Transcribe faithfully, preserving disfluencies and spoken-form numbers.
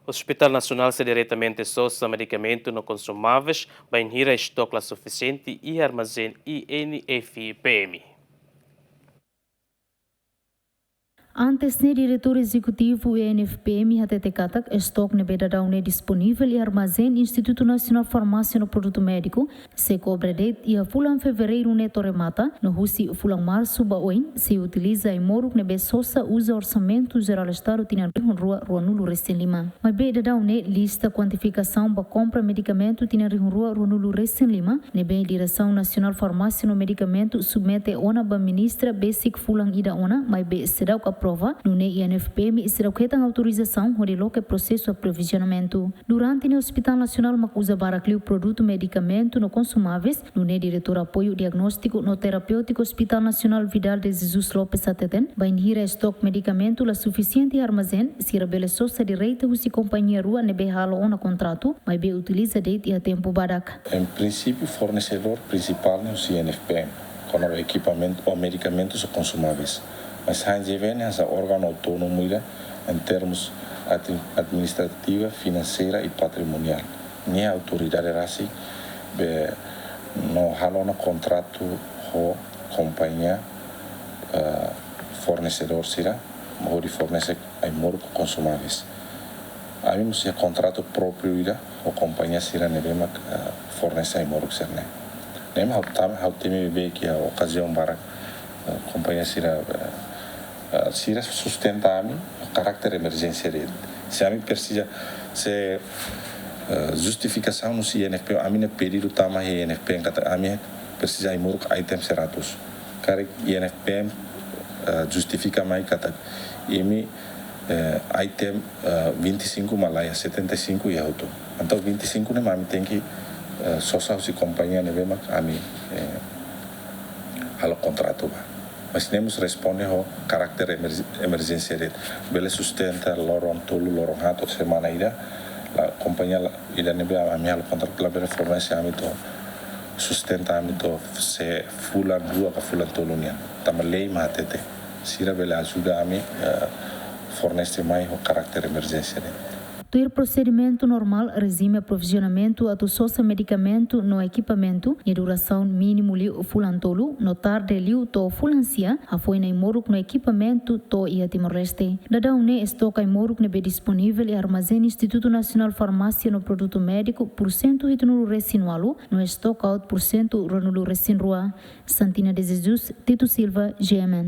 Hospital Nasionál sei diretamente sosa medikamentu no konsumáveis bainhira estoke la sufisiente iha armazén I N F P M. Antes ne'e, Diretór Ezekutivu I N F P M hatete katak estoke ne'ebé daudaun ne'e disponivel iha armazén Institutu Nasionál Farmásia no Produtu Médiku sei kobre de'it iha fulan Fevereiru ne'e to'o remata, no husi fulan Marsu ba oin sei utiliza ai-moruk ne'ebé sosa uza Orsamentu Jerál Estadu tinan rihun rua ruanulu-resin-lima. Maibé daudaun ne'e lista kuantifikasaun ba kompra medikamentu tinan rihun rua ruanulu-resin-lima ne'ebé Diresaun Nasionál Farmásia no Medikamentu submete ona ba Ministra besik fulan ida ona, maibé seidauk aprova, nune'e I N F P M seidauk hetan autorizasaun hodi loke prosesu aprovizionamentu. Durante ne'e Hospital Nasionál mak uza barak liu produtu medikamentu no konsumáveis, nune'e Diretór Apoiu Diagnóstiku no Terapéutiku Hospital Nasionál Vidal de Jesus Lopes hateten, bainhira estoke medikamentu la sufisiente iha armazén, sira bele sosa direta husi kompañia rua ne'ebé halo ona kontratu, maibé utiliza de'it iha tempu badak. Em princípio, fornecedor principal ne'e husi I N F P M, kona-ba ekipamentu ou medikamentus ou konsumáveis. Mas H N G V ne'e hanesan órgaun autónomu ida em termos admi-, administrativa, financeira e patrimonial. Nia autoridade rasik be no halo ona kontratu ho kompañia, eh, fornecedor sira, hodi fornese ai-moruk konsumáveis. Ami mós iha kontratu própriu ida ho kompañia sira ne'ebé mak, eh, fornese ai-moruk sira-ne'e. Ne'e mak ha'u tama, ha'u temi be ke iha okaziaun barak, eh, kompañia sira, eh, eh, sira sustenta ami karáter emerjénsia de'it. Se ami presiza, se, eh, justifikasaun husi I N F P, ami-nia pedidu tama iha I N F P katak ami presiza ai-moruk item seratus. Karik I N F P M, eh, justifika mai katak imi, eh, item, eh, vinte e cinco mak la iha, setenta e cinco iha hotu. Entaun vinte e cinco ne'e mak ami tenke, eh, sosa husi kompañia ne'ebé mak ami, eh, halo kontratu ba. Mas ne'e mós responde ho karáter emerj-, emerjénsia de'it. Bele sustenta loron tolu, loron haat, semana ida. La kompañia la, ida ne'ebé ami halo kontratu labele fornese ami to'o sustenta ami to'o se fulan rua ka fulan tolu nian. Tanba lei mak hatete. Sira bele ajuda ami, eh, fornese mai ho karáter emerjénsia de'it. Tuir prosedimentu normál, rejime aprovizionamentu atu sosa medikamentu no ekipamentu nia durasaun mínimu liu fulan tolu, no tarde liu to'o fulan sia, hafoin ai-moruk no ekipamentu to'o iha Timor-Leste. Daudaun ne'e estoke ai-moruk ne'ebé disponivel iha armazén Institutu Nasionál Farmásia no Produtu Médiku pursentu hitunulu-resin-ualu, no stock out pursentu ruanulu-resin-rua. Santina de Jesus, Tito Silva, G M N.